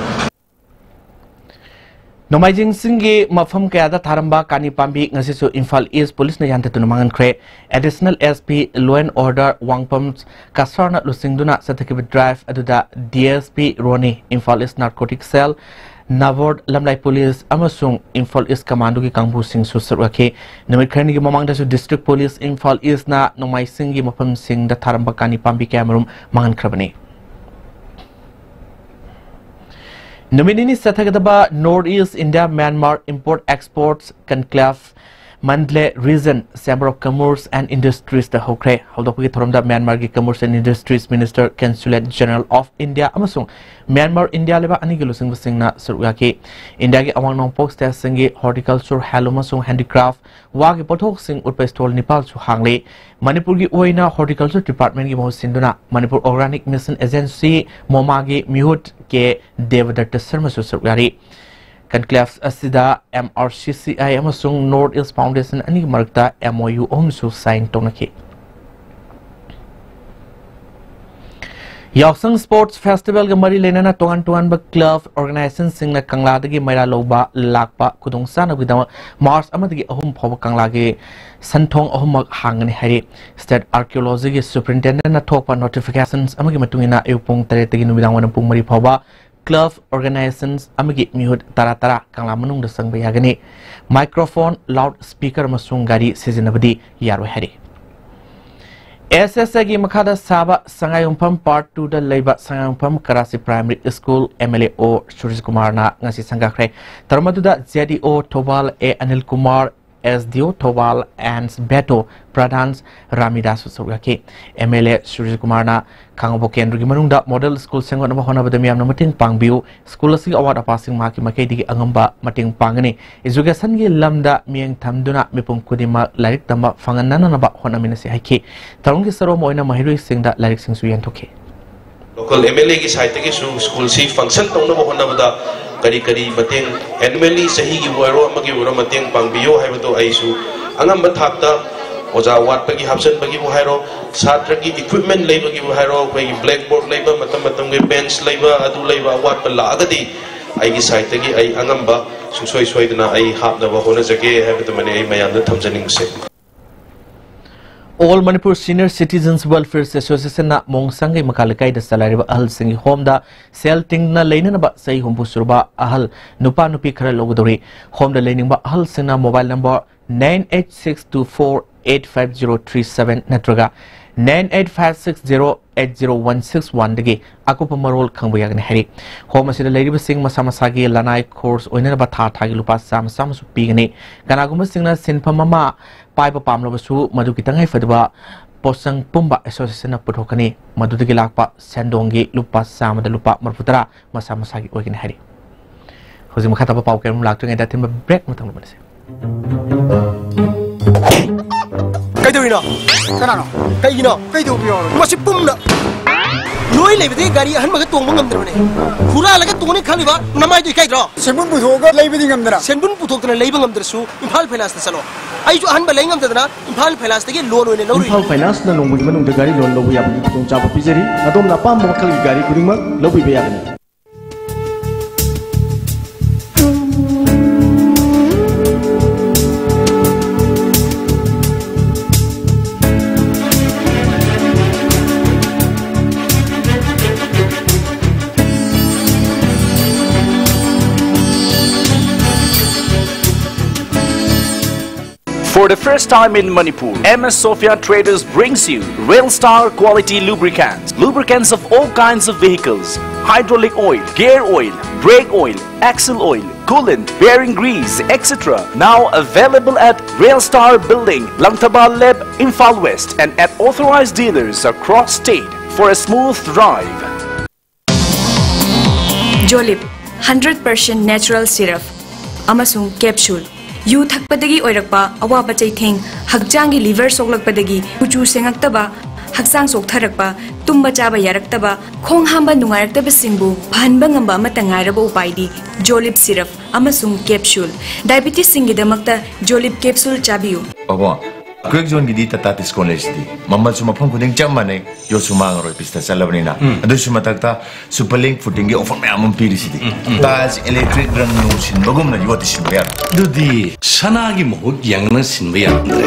ꯅꯣꯡꯃꯥꯏꯖꯤꯡ ꯆꯤꯡꯒꯤ ꯃꯐꯝ ꯀꯌꯥꯗ ꯊꯥꯔꯝꯕ ꯀꯥꯅꯤ ꯄꯥꯝꯕꯤ ꯉꯁꯤꯁꯨ ꯏꯝꯐꯥꯜ ꯏꯁ ꯄꯨꯂꯤꯁꯅ ꯌꯥꯟꯊꯠꯇꯨꯅ ꯃꯥꯡꯍꯟꯈ꯭ꯔꯦ꯫ Additional S P law and order ꯋꯥꯡꯄꯝ ꯀꯁꯥꯔꯅ ꯂꯨꯆꯤꯡꯗꯨꯅ ꯆꯠꯊꯈꯤꯕ ꯗ꯭ꯔꯥꯏꯚ ꯑꯗꯨꯗ ꯗꯤ ꯑꯦꯁ ꯄꯤ ꯔꯣꯅꯤ, ꯏꯝꯐꯥꯜ ꯏꯁ ꯅꯥꯔꯀꯣꯇꯤꯛ ꯁꯦꯜ, ꯅꯥꯕꯣꯔꯗ, ꯂꯝꯂꯥꯏ ꯄꯨꯂꯤꯁ ꯑꯃꯁꯨꯡ ꯏꯝꯐꯥꯜ ꯏꯁ ꯀꯃꯥꯟꯗꯣꯒꯤ ꯀꯥꯡꯕꯨꯁꯤꯡꯁꯨ ꯁꯔꯨꯛ ꯌꯥꯈꯤ꯫ ꯅꯨꯃꯤꯠ ꯈꯔꯅꯤꯒꯤ ꯃꯃꯥꯡꯗꯁꯨ ꯗꯤꯁꯇ꯭ꯔꯤꯛ ꯄꯨꯂꯤꯁ ꯏꯝꯐꯥꯜ ꯏꯁꯅ ꯅꯣꯡꯃꯥꯏꯖꯤꯡꯒꯤ ꯃꯐꯝꯁꯤꯡꯗ ꯊꯥꯔꯝꯕ ꯀꯥꯅꯤ ꯄꯥꯝꯕꯤ ꯀꯌꯥꯃꯔꯨꯝ ꯃꯥꯡꯍꯟꯈ꯭ꯔꯕꯅꯤ꯫ ꯅꯨꯃꯤꯠ ꯅꯤꯅꯤ ꯆꯠꯊꯒꯗꯕ North East India Myanmar Import Exports Conclave Mandalay Region Chamber of Commerce and Industries ꯇ ꯍꯧꯈ꯭ꯔꯦ꯫ ꯍꯧꯗꯣꯛꯄꯒꯤ ꯊꯧꯔꯝꯗ ꯃ꯭ꯌꯥꯟꯃꯥꯔꯒꯤ Commerce and Industries Minister, Consulate General of India ꯑꯃꯁꯨꯡ ꯃ꯭ꯌꯥꯟꯃꯥꯔ ꯏꯟꯗꯤꯌꯥ ꯂꯩꯕꯥꯛ ꯑꯅꯤꯒꯤ ꯂꯨꯆꯤꯡꯕꯁꯤꯡꯅ ꯁꯔꯨꯛ ꯌꯥꯈꯤ꯫ ꯏꯟꯗꯤꯌꯥꯒꯤ ꯑꯋꯥꯡ ꯅꯣꯡꯄꯣꯛ ꯁ꯭ꯇꯦꯠꯁꯤꯡꯒꯤ horticulture, handloom ꯑꯃꯁꯨꯡ handicraft, ꯋꯥꯒꯤ ꯄꯣꯠꯊꯣꯛꯁꯤꯡ ꯎꯠꯄ stall ꯅꯤꯄꯥꯜꯁꯨ ꯍꯥꯡꯂꯤ꯫ ꯃꯅꯤꯄꯨꯔꯒꯤ ꯑꯣꯏꯅ Horticulture Department ꯀꯤ ꯃꯍꯨꯠ ꯁꯤꯟꯗꯨꯅ ꯃꯅꯤꯄꯨꯔ Organic Mission Agency, ꯃꯣꯃꯥꯒꯤ ꯃꯤꯍꯨꯠ ꯀꯦ ꯗꯦꯕꯗꯠꯇ ꯁꯔꯃꯁꯨ ꯁꯔꯨꯛ ꯌꯥꯔꯤ꯫ Conclave ꯑꯁꯤꯗ M R C C I ꯑꯃꯁꯨꯡ North East Foundation ꯑꯅꯤꯒꯤ ꯃꯔꯛꯇ M O U ꯑꯍꯨꯝꯁꯨ sign ꯇꯧꯅꯈꯤ꯫ ꯌꯥꯎꯁꯪ Sports Festival ꯒ ꯃꯔꯤ ꯂꯩꯅꯅ ꯇꯣꯉꯥꯟ ꯇꯣꯉꯥꯟꯕ club organization ꯁꯤꯡꯅ ꯀꯪꯂꯥꯗꯒꯤ ꯃꯩꯔꯥ ꯂꯧꯕ ꯂꯥꯛꯄ ꯈꯨꯗꯣꯡꯆꯥꯅꯕꯒꯤꯗꯃꯛ March ꯑꯃꯗꯒꯤ ꯑꯍꯨꯝ ꯐꯥꯎꯕ ꯀꯪꯂꯥꯒꯤ ꯁꯟꯊꯣꯡ ꯑꯍꯨꯝꯃꯛ ꯍꯥꯡꯒꯅꯤ ꯍꯥꯏꯔꯤ꯫ State Archaeology ꯒꯤ Superintendent ꯅ ꯊꯣꯛꯄ notifications ꯑꯃꯒꯤ ꯃꯇꯨꯡ ꯏꯟꯅ ꯑꯌꯨꯛ ꯄꯨꯡ ꯇꯔꯦꯠꯇꯒꯤ ꯅꯨꯃꯤꯗꯥꯡ ꯋꯥꯏꯔꯝ ꯄꯨꯡ ꯃꯔꯤ ꯐꯥꯎꯕ club, organizations ꯑꯃꯒꯤ ꯃꯤꯍꯨꯠ ꯇꯔꯥ ꯇꯔꯥ ꯀꯪꯂꯥ ꯃꯅꯨꯡꯗ ꯆꯪꯕ ꯌꯥꯒꯅꯤ꯫ Microphone, loud speaker ꯑꯃꯁꯨꯡ ꯒꯥꯔꯤ ꯁꯤꯖꯤꯟꯅꯕꯗꯤ ꯌꯥꯔꯣꯏ ꯍꯥꯏꯔꯤ꯫ ꯑꯦꯁ ꯑꯦꯁ ꯑꯦꯒꯤ ꯃꯈꯥꯗ ꯁꯥꯕ ꯁꯉꯥꯏꯌꯨꯝꯐꯝ Part Twoꯗ ꯂꯩꯕ ꯁꯉꯥꯏꯌꯨꯝꯐꯝ ꯀꯔꯥꯁꯤ Primary School M L A O ꯁꯨꯔꯖ ꯀꯨꯃꯥꯔꯅ ꯉꯁꯤ ꯁꯪꯒꯥꯈ꯭ꯔꯦ꯫ ꯊꯧꯔꯝ ꯑꯗꯨꯗ Z E O Thoubal A Anil Kumar, S D O Thoubal N Beto Pradhan ꯔꯥꯃꯤꯗꯥꯁꯁꯨ ꯁꯔꯨꯛ ꯌꯥꯈꯤ꯫ M L A ꯁꯨꯔꯖ ꯀꯨꯃꯥꯔꯅ ꯈꯥꯉꯕꯣꯛ ꯀꯦꯟꯗ꯭ꯔꯒꯤ ꯃꯅꯨꯡꯗ model school ꯁꯦꯝꯒꯠꯅꯕ ꯍꯣꯠꯅꯕꯗ ꯃꯤꯌꯥꯝꯅ ꯃꯇꯦꯡ ꯄꯥꯡꯕꯤꯌꯨ꯫ School ꯑꯁꯤꯒꯤ ꯑꯋꯥꯠ ꯑꯄꯥꯁꯤꯡ ꯃꯍꯥꯛꯀꯤ ꯃꯥꯏꯀꯩꯗꯒꯤ ꯑꯉꯝꯕ ꯃꯇꯦꯡ ꯄꯥꯡꯒꯅꯤ꯫ Educationꯒꯤ ꯂꯝꯗ ꯃꯤꯠꯌꯦꯡ ꯊꯝꯗꯨꯅ ꯃꯤꯄꯨꯝ ꯈꯨꯗꯤꯡꯃꯛ ꯂꯥꯏꯔꯤꯛ ꯇꯝꯕ ꯐꯪꯍꯟꯅꯅꯕ ꯍꯣꯠꯅꯃꯤꯟꯅꯁꯤ ꯍꯥꯏꯈꯤ꯫ ꯊꯧꯔꯝꯒꯤ ꯁꯔꯨꯛ ꯑꯃ ꯑꯣꯏꯅ ꯃꯍꯩꯔꯣꯏꯁꯤꯡꯗ ꯂꯥꯏꯔꯤꯛꯁꯤꯡꯁꯨ ꯌꯦꯟꯊꯣꯛꯈꯤ꯫ Local M L Aꯒꯤ sideꯇꯒꯤꯁꯨ schoolꯁꯤ function ꯇꯧꯅꯕ ꯍꯣꯠꯅꯕꯗ ꯀꯔꯤ ꯀꯔꯤ ꯃꯇꯦꯡ annually ꯆꯍꯤꯒꯤꯕꯨ ꯑꯣꯏꯔꯣ ꯑꯃꯒꯤꯕꯨ ꯑꯣꯏꯔꯣ ꯃꯇꯦꯡ ꯄꯥꯡꯕꯤꯌꯨ ꯍꯥꯏꯕꯗꯨ ꯑꯩꯁꯨ ꯑꯉꯝꯕ ꯊꯥꯛꯇ ꯑꯣꯖꯥ ꯋꯥꯠꯄꯒꯤ ꯍꯥꯞꯆꯤꯟꯕꯒꯤꯕꯨ ꯍꯥꯏꯔꯣ, ꯁꯥꯇ꯭ꯔꯒꯤ equipment ꯂꯩꯕꯒꯤꯕꯨ ꯍꯥꯏꯔꯣ, ꯑꯩꯈꯣꯏꯒꯤ blackboard ꯂꯩꯕ, ꯃꯇꯝ ꯃꯇꯝꯒꯤ bench ꯂꯩꯕ, ꯑꯗꯨ ꯂꯩꯕ, ꯑꯋꯥꯠꯄ ꯂꯥꯛꯑꯒꯗꯤ ꯑꯩꯒꯤ sideꯇꯒꯤ ꯑꯩ ꯑꯉꯝꯕ ꯁꯨꯡꯁꯣꯏ ꯁꯣꯏꯗꯅ ꯑꯩ ꯍꯥꯞꯅꯕ ꯍꯣꯠꯅꯖꯒꯦ ꯍꯥꯏꯕꯗꯨꯃꯅꯤ ꯑꯩ ꯃꯌꯥꯝꯗ ꯊꯝꯖꯅꯤꯡꯕꯁꯦ꯫ All Manipur Senior Citizens Welfare Associationꯅ ꯃꯣꯡꯁꯥꯡꯒꯩ ꯃꯈꯥ ꯂꯩꯀꯥꯏꯗ ꯆꯂꯥꯏꯔꯤꯕ ꯑꯍꯜꯁꯤꯡꯒꯤ ꯍꯣꯝꯗ ꯁꯦꯜ ꯇꯤꯡꯗꯅ ꯂꯩꯅꯅꯕ ꯆꯍꯤ ꯍꯨꯝꯐꯨ ꯁꯨꯔꯕ ꯑꯍꯜ ꯅꯨꯄꯥ ꯅꯨꯄꯤ ꯈꯔ ꯂꯧꯒꯗꯧꯔꯤ꯫ ꯍꯣꯝꯗ ꯂꯩꯅꯤꯡꯕ ꯑꯍꯜꯁꯤꯡꯅ mobile number nine eight six two four eight five zero three seven ꯅꯠꯇ꯭ꯔꯒ nine eight five six zero eight zero one six oneꯗꯒꯤ ꯑꯀꯨꯞꯄ ꯃꯔꯣꯜ ꯈꯪꯕ ꯌꯥꯒꯅꯤ ꯍꯥꯏꯔꯤ꯫ ꯍꯣꯝ ꯑꯁꯤꯗ ꯂꯩꯔꯤꯕꯁꯤꯡ ꯃꯁꯥ ꯃꯁꯥꯒꯤ ꯂꯅꯥꯏ ꯈꯣꯔꯁ ꯑꯣꯏꯅꯅꯕ ꯊꯥ ꯊꯥꯒꯤ ꯂꯨꯄꯥ ꯆꯥꯝꯃ ꯆꯥꯝꯃꯁꯨ ꯄꯤꯒꯅꯤ꯫ ꯀꯅꯥꯒꯨꯝꯕꯁꯤꯡꯅ ꯁꯤꯟꯐꯝ ꯑꯃ ꯄꯥꯏꯕ ꯄꯥꯝꯂꯕꯁꯨ ꯃꯗꯨꯒꯤ ꯇꯉꯥꯏ ꯐꯗꯕ ꯄꯣꯠꯆꯪ ꯄꯨꯝꯕ associationꯅ ꯄꯨꯊꯣꯛꯀꯅꯤ꯫ ꯃꯗꯨꯗꯒꯤ ꯂꯥꯛꯄ ꯁꯦꯟꯗꯣꯡꯒꯤ ꯂꯨꯄꯥ ꯆꯥꯝꯃꯗ ꯂꯨꯄꯥ ꯃꯔꯤꯐꯨ ꯇꯔꯥ ꯃꯁꯥ ꯃꯁꯥꯒꯤ ꯑꯣꯏꯒꯅꯤ ꯍꯥꯏꯔꯤ꯫ ꯍꯧꯖꯤꯛ ꯃꯈꯥ ꯇꯥꯕ ꯄꯥꯎ ꯀꯌꯥꯃꯔꯨꯝ ꯂꯥꯛꯇ꯭ꯔꯤꯉꯩꯗ ꯑꯊꯤꯟꯕ break ꯑꯃꯇꯪ ꯂꯧꯃꯤꯟꯅꯁꯤ꯫ ꯀꯩꯗꯧꯔꯤꯅꯣ? ꯀꯅꯥꯅꯣ? ꯀꯩꯒꯤꯅꯣ? ꯀꯩꯗꯧꯕ ꯌꯥꯎꯔꯒꯦ? ꯃꯁꯤ ꯄꯨꯝꯅ ꯂꯣꯏ ꯂꯩꯕꯗꯒꯤ ꯒꯥꯔꯤ ꯑꯍꯟꯕꯒ ꯇꯣꯡꯕ ꯉꯝꯗ꯭ꯔꯕꯅꯦ꯫ ꯍꯨꯔꯥꯜꯂꯒ ꯇꯣꯡꯅꯤ ꯈꯜꯂꯤꯕ ꯅꯃꯥꯏꯗꯨ ꯏꯀꯥꯏꯗ꯭ꯔꯣ? ꯁꯦꯟꯕꯨꯟ ꯄꯨꯊꯣꯛꯑꯒ ꯂꯩꯕꯗꯤ ꯉꯝꯗꯅ꯫ ꯁꯦꯟꯕꯨꯟ ꯄꯨꯊꯣꯛꯇꯅ ꯂꯩꯕ ꯉꯝꯗ꯭ꯔꯁꯨ ꯏꯝꯐꯥꯜ ꯐꯥꯏꯅꯥꯟꯁꯇ ꯆꯠꯂꯣ꯫ ꯑꯩꯁꯨ ꯑꯍꯟꯕ ꯂꯩ ꯉꯝꯗꯗꯅ ꯏꯝꯐꯥꯜ ꯐꯥꯏꯅꯥꯟꯁꯇꯒꯤ loan ꯑꯣꯏꯅ ꯂꯧꯔꯨꯏ꯫ ꯏꯝꯐꯥꯜ ꯐꯥꯏꯅꯥꯟꯁꯅ ꯅꯣꯡꯃꯒꯤ ꯃꯅꯨꯡꯗ ꯒꯥꯔꯤ loan ꯂꯧꯕ ꯌꯥꯕꯒꯤ ꯈꯨꯗꯣꯡꯆꯥꯕ ꯄꯤꯖꯔꯤ꯫ ꯑꯗꯣꯝꯅ ꯑꯄꯥꯝꯕ ꯃꯈꯜꯒꯤ ꯒꯥꯔꯤ ꯈꯨꯗꯤꯡꯃꯛ ꯂꯧꯕꯤꯕ ꯌꯥꯒꯅꯤ꯫ The first time in Manipur, M S Sophia Traders brings you Rail Star quality lubricants. Lubricants of all kinds of vehicles, hydraulic oil, gear oil, brake oil, axle oil, coolant, bearing grease, et cetera. Now available at Rail Star Building, Langthabal Lab, Imphal West, and at authorized dealers across state for a smooth drive. Jolib, hundred percent natural syrup ꯑꯃꯁꯨꯡ capsule꯫ U ꯊꯛꯄꯗꯒꯤ ꯑꯣꯏꯔꯛꯄ ꯑꯋꯥꯕ ꯆꯩꯊꯦꯡ, ꯍꯛꯆꯥꯡꯒꯤ liver ꯁꯣꯛꯂꯛꯄꯗꯒꯤ ꯀꯨꯆꯨ ꯁꯦꯡꯉꯛꯇꯕ, ꯍꯛꯆꯥꯡ ꯆꯣꯛꯊꯔꯛꯄ, ꯇꯨꯝꯕ ꯆꯥꯕ ꯌꯥꯔꯛꯇꯕ, ꯈꯣꯡ ꯍꯥꯝꯕ ꯅꯨꯡꯉꯥꯏꯔꯛꯇꯕꯁꯤꯡꯕꯨ ꯐꯍꯟꯕ ꯉꯝꯕ ꯑꯃꯠꯇ ꯉꯥꯏꯔꯕ ꯎꯄꯥꯏꯗꯤ Jolib syrup ꯑꯃꯁꯨꯡ capsule꯫ Diabetesꯁꯤꯡꯒꯤꯗꯃꯛꯇ Jolib capsule ꯆꯥꯕꯤꯌꯨ꯫ ꯄꯥꯕꯨꯡ, ꯀ꯭ꯋꯦꯛ ꯖꯣꯟꯒꯤꯗꯤ ꯇꯥꯇꯥ ꯗꯤꯁꯀꯥꯎꯟ ꯂꯩꯁꯤꯗꯤ꯫ ꯃꯃꯜꯁꯨ ꯃꯐꯝ ꯈꯨꯗꯤꯡ ꯆꯞ ꯃꯥꯟꯅꯩ, ꯌꯣꯠꯁꯨ ꯃꯥꯡꯉꯔꯣꯏ, ꯄꯤꯁꯇ ꯆꯠꯂꯕꯅꯤꯅ꯫ ꯑꯗꯨꯁꯨ ꯃꯊꯛꯇ ꯁꯨꯄꯔ ꯂꯤꯡ ꯐꯨꯇꯤꯡꯒꯤ ꯑꯣꯐꯔ ꯃꯌꯥꯝ ꯑꯃ ꯄꯤꯔꯤꯁꯤꯗꯤ꯫ ꯇꯥꯏꯜꯁ ꯏꯂꯦꯛꯇ꯭ꯔꯤꯛ ꯔꯪ ꯅꯨꯡ ꯁꯤꯟꯕꯒꯨꯝꯅ ꯌꯣꯠꯇꯤ ꯁꯤꯟꯕ ꯌꯥꯔꯣꯏ꯫ ꯑꯗꯨꯗꯤ ꯁꯅꯥꯒꯤ ꯃꯍꯨꯠ ꯌꯦꯡꯅ ꯁꯤꯟꯕ ꯌꯥꯔꯝꯗ꯭ꯔꯦ꯫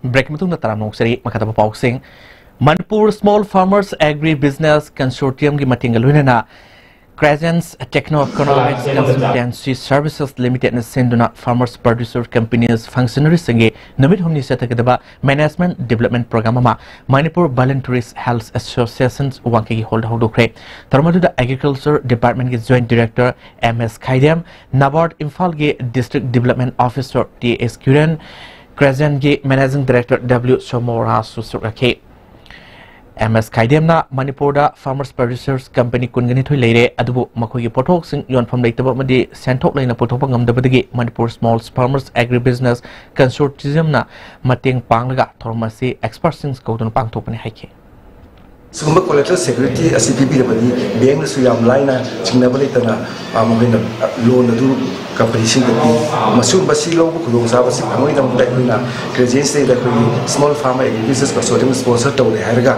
ꯕ꯭ꯔꯦꯛ ꯃꯇꯨꯡꯗ ꯇꯔꯥꯝꯅ ꯑꯣꯛꯆꯔꯤ꯫ ꯃꯈꯥ ꯇꯥꯕ ꯄꯥꯎꯁꯤꯡ꯫ Manipur Small Farmers Agri Business Consortiumꯒꯤ ꯃꯇꯦꯡꯒ ꯂꯣꯏꯅꯅ Crescent Techno Economics Consultancy Services Limitedꯅ ꯁꯤꯟꯗꯨꯅ farmers producer companies functionaryꯁꯤꯡꯒꯤ ꯅꯨꯃꯤꯠ ꯍꯨꯝꯅꯤ ꯆꯠꯊꯒꯗꯕ Management Development Program ꯑꯃ ꯃꯅꯤꯄꯨꯔ Voluntary Health Association ꯋꯥꯡꯈꯩꯒꯤ ꯍꯣꯜꯗ ꯍꯧꯗꯣꯛꯈ꯭ꯔꯦ꯫ ꯊꯧꯔꯝ ꯑꯗꯨꯗ Agriculture Departmentꯀꯤ Joint Director M S ꯈꯥꯏꯗꯦꯝ, NABARD ꯏꯝꯐꯥꯜꯒꯤ District Development Officer T S Kiran, Crescentꯀꯤ Managing Director W ꯁꯣꯃꯣꯔꯥꯖꯁꯨ ꯁꯔꯨꯛ ꯌꯥꯈꯤ꯫ M S ꯈꯥꯏꯗꯦꯝꯅ ꯃꯅꯤꯄꯨꯔꯗ farmers producers company ꯀꯨꯟꯒ ꯅꯤꯊꯣꯏ ꯂꯩꯔꯦ, ꯑꯗꯨꯕꯨ ꯃꯈꯣꯏꯒꯤ ꯄꯣꯠꯊꯣꯛꯁꯤꯡ ꯌꯣꯟꯐꯝ ꯂꯩꯇꯕ ꯑꯃꯗꯤ ꯁꯦꯟꯊꯣꯛ ꯂꯩꯅ ꯄꯨꯊꯣꯛꯄ ꯉꯝꯗꯕꯗꯒꯤ ꯃꯅꯤꯄꯨꯔ Small Farmers Agribusiness Consortiumꯅ ꯃꯇꯦꯡ ꯄꯥꯡꯂꯒ ꯊꯧꯔꯝ ꯑꯁꯤ expertꯁꯤꯡ ꯀꯧꯗꯨꯅ ꯄꯥꯡꯊꯣꯛꯄꯅꯤ ꯍꯥꯏꯈꯤ꯫ ꯁꯤꯒꯨꯝꯕ collateral security ꯑꯁꯤ ꯄꯤꯕꯤꯔꯕꯗꯤ ꯕꯦꯡꯅꯁꯨ ꯌꯥꯝ ꯂꯥꯏꯅ ꯆꯤꯡꯅꯕ ꯂꯩꯇꯅ, ꯑ, ꯃꯈꯣꯏꯅ loan ꯑꯗꯨ companyꯁꯤꯡꯗ ꯄꯤ꯫ ꯃꯁꯤꯒꯨꯝꯕ ꯁꯤ ꯂꯧꯕ ꯈꯨꯗꯣꯡꯆꯥꯕꯁꯤ ꯐꯪꯕꯒꯤꯗꯃꯛꯇ ꯑꯩꯈꯣꯏꯅ Crescentꯁꯤꯗ ꯑꯩꯈꯣꯏꯒꯤ Small Farmer Agribusiness Consortium sponsor ꯇꯧꯔꯦ ꯍꯥꯏꯔꯒ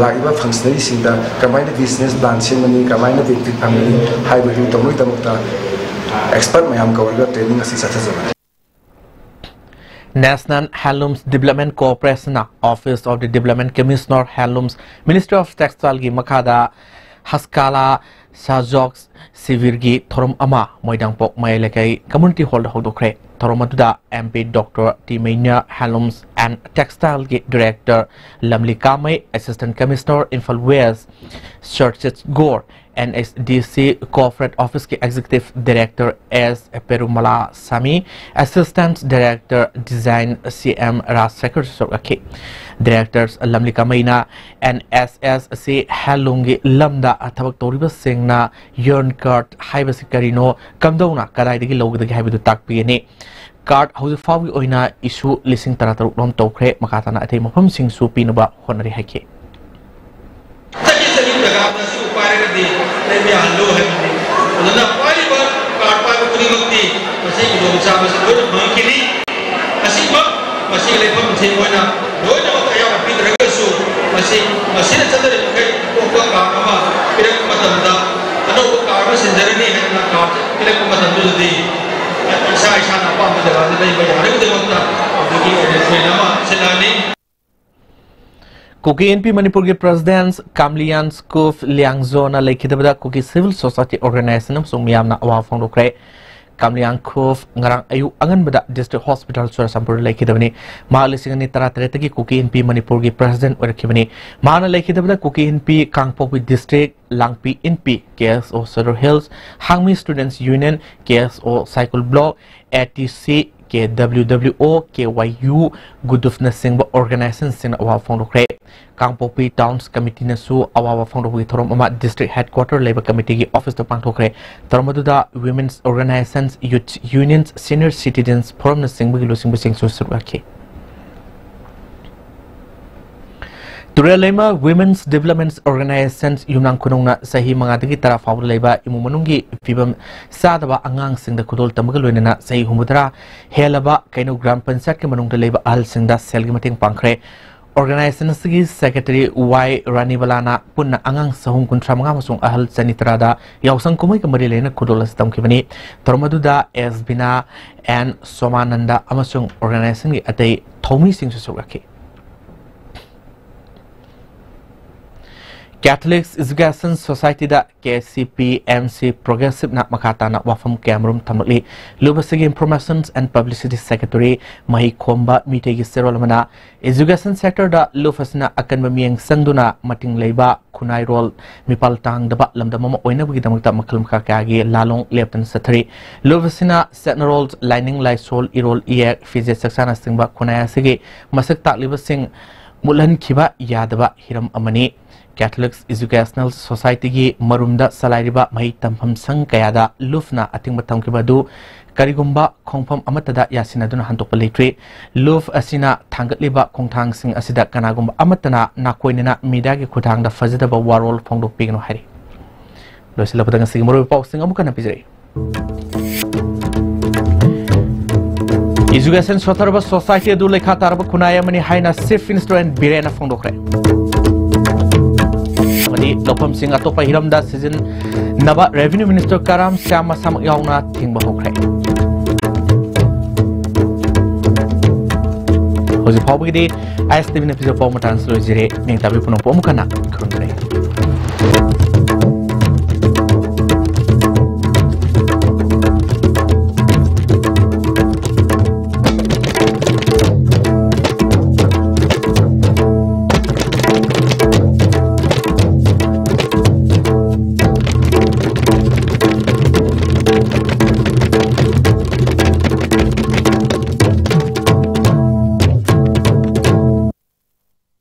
ꯂꯥꯛꯏꯕ functionaryꯁꯤꯡꯗ ꯀꯃꯥꯏꯅ business plan ꯁꯦꯝꯒꯅꯤ, ꯀꯃꯥꯏꯅ benefit ꯐꯪꯒꯅꯤ ꯍꯥꯏꯕꯗꯨ ꯇꯧꯅꯕꯒꯤꯗꯃꯛꯇ expert ꯃꯌꯥꯝ ꯀꯧꯔꯒ training ꯑꯁꯤ ꯆꯠꯊꯖꯕꯅꯤ꯫ National Handlooms Development Corporationꯅ Office of the Development Commissioner Handlooms, Ministry of Textileꯒꯤ ꯃꯈꯥꯗ ꯍꯁꯀꯥꯂꯥ ꯁꯥꯖꯣꯛ ꯁꯤꯕꯤꯔꯒꯤ ꯊꯧꯔꯝ ꯑꯃ ꯃꯣꯏꯗꯥꯡꯄꯣꯛ ꯃꯌꯥꯏ ꯂꯩꯀꯥꯏ ꯀꯝꯃ꯭ꯌꯨꯅꯤꯇꯤ ꯍꯣꯜꯗ ꯍꯧꯗꯣꯛꯈ꯭ꯔꯦ꯫ ꯊꯧꯔꯝ ꯑꯗꯨꯗ M P Doctor T Mania Handlooms and Textileꯒꯤ Director ꯂꯝꯂꯤꯀꯥꯃꯩ, Assistant Commissioner Imphal West ꯁꯔꯆꯤꯠ ꯒꯣꯔ, N H D C Corporate Officeꯀꯤ Executive Director S ꯄꯦꯔꯨꯃꯂꯥ ꯁꯥꯃꯤ, Assistant Director Design C M ꯔꯥꯖꯁꯦꯈꯔꯁꯨ ꯁꯔꯨꯛ ꯌꯥꯈꯤ꯫ Directors ꯂꯝꯂꯤꯀꯥꯃꯩꯅ N S S ꯑꯁꯤ handloomꯒꯤ ꯂꯝꯗ ꯊꯕꯛ ꯇꯧꯔꯤꯕꯁꯤꯡꯅ yarn card ꯍꯥꯏꯕꯁꯤ ꯀꯔꯤꯅꯣ, ꯀꯝꯗꯧꯅ ꯀꯗꯥꯏꯗꯒꯤ ꯂꯧꯒꯗꯒꯦ ꯍꯥꯏꯕꯗꯨ ꯇꯥꯛꯄꯤꯒꯅꯤ꯫ Card ꯍꯧꯖꯤꯛ ꯐꯥꯎꯕꯒꯤ ꯑꯣꯏꯅ issue ꯂꯤꯁꯤꯡ ꯇꯔꯥ ꯇꯔꯨꯛ ꯂꯣꯝ ꯇꯧꯈ꯭ꯔꯦ꯫ ꯃꯈꯥ ꯇꯥꯅ ꯑꯇꯩ ꯃꯐꯝꯁꯤꯡꯁꯨ ꯄꯤꯅꯕ ꯍꯣꯠꯅꯔꯤ ꯍꯥꯏꯈꯤ꯫ ꯆꯍꯤ ꯆꯍꯤ ꯖꯒꯥ ꯑꯁꯤꯕꯨ ꯄꯥꯏꯔꯒꯗꯤ ꯂꯩꯕ ꯌꯥꯍꯜꯂꯨ ꯍꯥꯏꯕꯅꯤ꯫ ꯑꯗꯨꯅ ꯄꯥꯏꯔꯤꯕ card ꯄꯥꯏꯕ ꯈꯨꯗꯤꯡꯃꯛꯇꯤ ꯃꯁꯤ ꯈꯨꯗꯣꯡꯆꯥꯕꯁꯤ ꯂꯣꯏꯅ ꯐꯪꯉꯛꯈꯤꯅꯤ꯫ ꯑꯁꯤꯃꯛ ꯃꯁꯤꯒꯤ ꯂꯩꯐꯝꯁꯦ ꯃꯣꯏꯅ ꯂꯣꯏꯅꯃꯛ ꯑꯌꯥꯕ ꯄꯤꯗ꯭ꯔꯒꯁꯨ ꯃꯁꯤ ꯃꯁꯤꯅ ꯆꯠꯅꯔꯤꯕ ꯃꯈꯩ ꯑꯇꯣꯞꯄ card ꯑꯃ ꯄꯤꯔꯛꯄ ꯃꯇꯝꯗ ꯑꯅꯧꯕ card ꯑꯃ ꯁꯤꯟꯖꯔꯅꯤ ꯍꯥꯏꯗꯅ card ꯄꯤꯔꯛꯄ ꯃꯇꯝꯗꯨꯗꯗꯤ ꯏꯁꯥ ꯏꯁꯥꯅ ꯑꯄꯥꯝꯕ ꯖꯒꯥꯗ ꯂꯩꯕ ꯌꯥꯅꯕꯒꯤꯗꯃꯛꯇ ꯑꯗꯨꯒꯤ ꯑꯣꯏꯅ train ꯑꯃ ꯁꯤꯜꯂꯛꯑꯅꯤ꯫ ꯀꯨꯀꯤ ꯏꯟꯄꯤ ꯃꯅꯤꯄꯨꯔꯒꯤ President ꯀꯥꯝꯂꯤꯌꯥꯟ ꯀꯨꯐ ꯂꯤꯌꯥꯡꯖꯣꯅ ꯂꯩꯈꯤꯗꯕꯗ ꯀꯨꯀꯤ Civil Society Organization ꯑꯃꯁꯨꯡ ꯃꯤꯌꯥꯝꯅ ꯑꯋꯥꯕ ꯐꯣꯡꯗꯣꯛꯈ꯭ꯔꯦ꯫ ꯀꯥꯝꯂꯤꯌꯥꯟ ꯀꯨꯐ ꯉꯔꯥꯡ ꯑꯌꯨꯛ ꯑꯉꯟꯕꯗ District Hospital ꯆꯨꯔꯆꯥꯟꯄꯨꯔꯗ ꯂꯩꯈꯤꯗꯕꯅꯤ꯫ ꯃꯍꯥꯛ ꯂꯤꯁꯤꯡ ꯑꯅꯤ ꯇꯔꯥꯇꯔꯦꯠꯇꯒꯤ ꯀꯨꯀꯤ ꯏꯟꯄꯤ ꯃꯅꯤꯄꯨꯔꯒꯤ President ꯑꯣꯏꯔꯛꯈꯤꯕꯅꯤ꯫ ꯃꯍꯥꯛꯅ ꯂꯩꯈꯤꯗꯕꯗ ꯀꯨꯀꯤ ꯏꯟꯄꯤ ꯀꯥꯡꯄꯣꯛꯄꯤ District, ꯂꯥꯡꯄꯤ ꯏꯟꯄꯤ, K S O Sadar Hills, ꯍꯥꯡꯃꯤ Students Union, K S O Saikul Block, A T C, K W W O, K Y U, ꯒꯨꯗꯨꯐꯅꯆꯤꯡꯕ organizationꯁꯤꯡꯅ ꯑꯋꯥꯕ ꯐꯣꯡꯗꯣꯛꯈ꯭ꯔꯦ꯫ ꯀꯥꯡꯄꯣꯛꯄꯤ Towns Committeeꯅꯁꯨ ꯑꯋꯥꯕ ꯐꯣꯡꯗꯣꯛꯄꯒꯤ ꯊꯧꯔꯝ ꯑꯃ District Headquarter ꯂꯩꯕ committeeꯒꯤ officeꯇ ꯄꯥꯡꯊꯣꯛꯈ꯭ꯔꯦ꯫ ꯊꯧꯔꯝ ꯑꯗꯨꯗ Women's Organizations, Youth Unions, Senior Citizens Forumꯅꯆꯤꯡꯕꯒꯤ ꯂꯨꯆꯤꯡꯕꯁꯤꯡꯁꯨ ꯁꯔꯨꯛ ꯌꯥꯈꯤ꯫ ꯇꯨꯔꯦꯜ ꯂꯩꯃ Women's Development Organization ꯌꯨꯝꯅꯥꯝ ꯈꯨꯅꯧꯅ ꯆꯍꯤ ꯃꯉꯥꯗꯒꯤ ꯇꯔꯥ ꯐꯥꯎꯕꯗ ꯂꯩꯕ ꯏꯃꯨꯡ ꯃꯅꯨꯡꯒꯤ ꯐꯤꯕꯝ ꯆꯥꯗꯕ ꯑꯉꯥꯡꯁꯤꯡꯗ ꯈꯨꯗꯣꯜ ꯇꯝꯕꯒ ꯂꯣꯏꯅꯅ ꯆꯍꯤ ꯍꯨꯝꯐꯨꯇꯔꯥ ꯍꯦꯜꯂꯕ ꯀꯩꯅꯧ ꯒ꯭ꯔꯥꯝ ꯄꯟꯆꯥꯌꯠꯀꯤ ꯃꯅꯨꯡꯗ ꯂꯩꯕ ꯑꯍꯜꯁꯤꯡꯗ ꯁꯦꯜꯒꯤ ꯃꯇꯦꯡ ꯄꯥꯡꯈ꯭ꯔꯦ꯫ Organization ꯑꯁꯤꯒꯤ Secretary Y ꯔꯥꯅꯤꯕꯂꯥꯅ ꯄꯨꯟꯅ ꯑꯉꯥꯡ ꯆꯍꯨꯝ ꯀꯨꯟꯊ꯭ꯔꯥ ꯃꯉꯥ ꯑꯃꯁꯨꯡ ꯑꯍꯜ ꯆꯅꯤ ꯇꯔꯥꯗ ꯌꯥꯎꯁꯪ ꯀꯨꯝꯍꯩꯒ ꯃꯔꯤ ꯂꯩꯅꯅ ꯈꯨꯗꯣꯜ ꯑꯁꯤ ꯇꯝꯈꯤꯕꯅꯤ꯫ ꯊꯧꯔꯝ ꯑꯗꯨꯗ S ꯕꯤꯅꯥ, N ꯁꯣꯃꯥꯅꯟꯗ ꯑꯃꯁꯨꯡ organizationꯒꯤ ꯑꯇꯩ ꯊꯧꯃꯤꯁꯤꯡꯁꯨ ꯁꯔꯨꯛ ꯌꯥꯈꯤ꯫ Catholics Education Society ꯗ K C P M C Progressive ꯅ ꯃꯈꯥ ꯇꯥꯅ ꯋꯥꯐꯝ ꯀꯌꯥꯃꯔꯨꯝ ꯊꯝꯂꯛꯂꯤ꯫ ꯂꯨꯞ ꯑꯁꯤꯒꯤ Information and Publicity Secretary ꯃꯍꯩꯈꯣꯝꯕ ꯃꯤꯇꯩꯒꯤ ꯆꯦꯔꯣꯜ ꯑꯃꯅ Education Sector ꯗ ꯂꯨꯞ ꯑꯁꯤꯅ ꯑꯀꯟꯕ ꯃꯤꯠꯌꯦꯡ ꯆꯪꯗꯨꯅ ꯃꯇꯤꯡ ꯂꯩꯕ, ꯈꯨꯟꯅꯥꯏꯔꯣꯜ ꯃꯤꯄꯥꯜ ꯇꯥꯡꯗꯕ ꯂꯝꯗꯝ ꯑꯃ ꯑꯣꯏꯅꯕꯒꯤꯗꯃꯛꯇ ꯃꯈꯜ ꯃꯈꯥ ꯀꯌꯥꯒꯤ ꯂꯥꯂꯣꯡ ꯂꯦꯞꯇꯅ ꯆꯠꯊꯔꯤ꯫ ꯂꯨꯞ ꯑꯁꯤꯅ ꯆꯠꯅꯔꯣꯜ, ꯂꯥꯏꯅꯤꯡ ꯂꯥꯏꯁꯣꯜ, ꯏꯔꯣꯜ ꯏꯌꯦꯛ, ꯐꯤꯖꯦꯠ ꯆꯥꯛꯆꯥꯅꯆꯤꯡꯕ ꯈꯨꯟꯅꯥꯏ ꯑꯁꯤꯒꯤ ꯃꯁꯛ ꯇꯥꯛꯂꯤꯕꯁꯤꯡ ꯃꯨꯠꯍꯟꯈꯤꯕ ꯌꯥꯗꯕ ꯍꯤꯔꯝ ꯑꯃꯅꯤ꯫ Catholics Educational Society ꯒꯤ ꯃꯔꯨꯝꯗ ꯆꯂꯥꯏꯔꯤꯕ ꯃꯍꯩ ꯇꯝꯐꯝ ꯁꯪ ꯀꯌꯥꯗ ꯂꯨꯞꯅ ꯑꯊꯤꯡꯕ ꯊꯝꯈꯤꯕ ꯑꯗꯨ ꯀꯔꯤꯒꯨꯝꯕ ꯈꯣꯡꯐꯝ ꯑꯃꯠꯇꯗ ꯌꯥꯁꯤꯟꯅꯗꯨꯅ ꯍꯟꯗꯣꯛꯄ ꯂꯩꯇ꯭ꯔꯤ꯫ ꯂꯨꯞ ꯑꯁꯤꯅ ꯊꯥꯡꯒꯠꯂꯤꯕ ꯈꯣꯡꯊꯥꯡꯁꯤꯡ ꯑꯁꯤꯗ ꯀꯅꯥꯒꯨꯝꯕ ꯑꯃꯠꯇꯅ ꯅꯥꯀꯣꯏꯅꯅ media ꯒꯤ ꯈꯨꯠꯊꯥꯡꯗ ꯐꯖꯗꯕ ꯋꯥꯔꯣꯜ ꯐꯣꯡꯗꯣꯛꯄꯤꯒꯅꯨ ꯍꯥꯏꯔꯤ꯫ ꯂꯣꯏꯁꯤꯜꯂꯛꯄꯗ ꯉꯁꯤꯒꯤ ꯃꯔꯨꯑꯣꯏꯕ ꯄꯥꯎꯁꯤꯡ ꯑꯃꯨꯛ ꯍꯟꯅ ꯄꯤꯖꯔꯛꯏ꯫ Education ꯁꯣꯠꯊꯔꯕ society ꯑꯗꯨ ꯂꯩꯈꯥ ꯇꯥꯔꯕ ꯈꯨꯟꯅꯥꯏ ꯑꯃꯅꯤ ꯍꯥꯏꯅ Chief Minister ꯑꯦꯟ ꯕꯤꯔꯦꯟꯅ ꯐꯣꯡꯗꯣꯛꯈ꯭ꯔꯦ꯫ ꯑꯃꯗꯤ ꯂꯧꯐꯝꯁꯤꯡ ꯑꯇꯣꯞꯄ ꯍꯤꯔꯝꯗ ꯁꯤꯖꯤꯟꯅꯕ Revenue Minister ꯀꯔꯥꯝ ꯁ꯭ꯌꯥꯝ ꯃꯁꯥꯃꯛ ꯌꯥꯎꯅ ꯊꯤꯡꯕ ꯍꯧꯈ꯭ꯔꯦ꯫ ꯍꯧꯖꯤꯛ ꯐꯥꯎꯕꯒꯤꯗꯤ ꯑꯥꯏ ꯑꯦꯁ ꯇꯤ ꯚꯤꯅ ꯄꯤꯖꯕ ꯄꯥꯎ ꯃꯇꯥꯡꯁꯤ ꯂꯣꯏꯖꯔꯦ꯫ ꯅꯤꯡꯇꯥꯕꯤ ꯄꯨꯝꯅꯃꯛꯄꯨ ꯑꯃꯨꯛ ꯍꯟꯅ ꯈꯨꯔꯨꯝꯖꯔꯤ꯫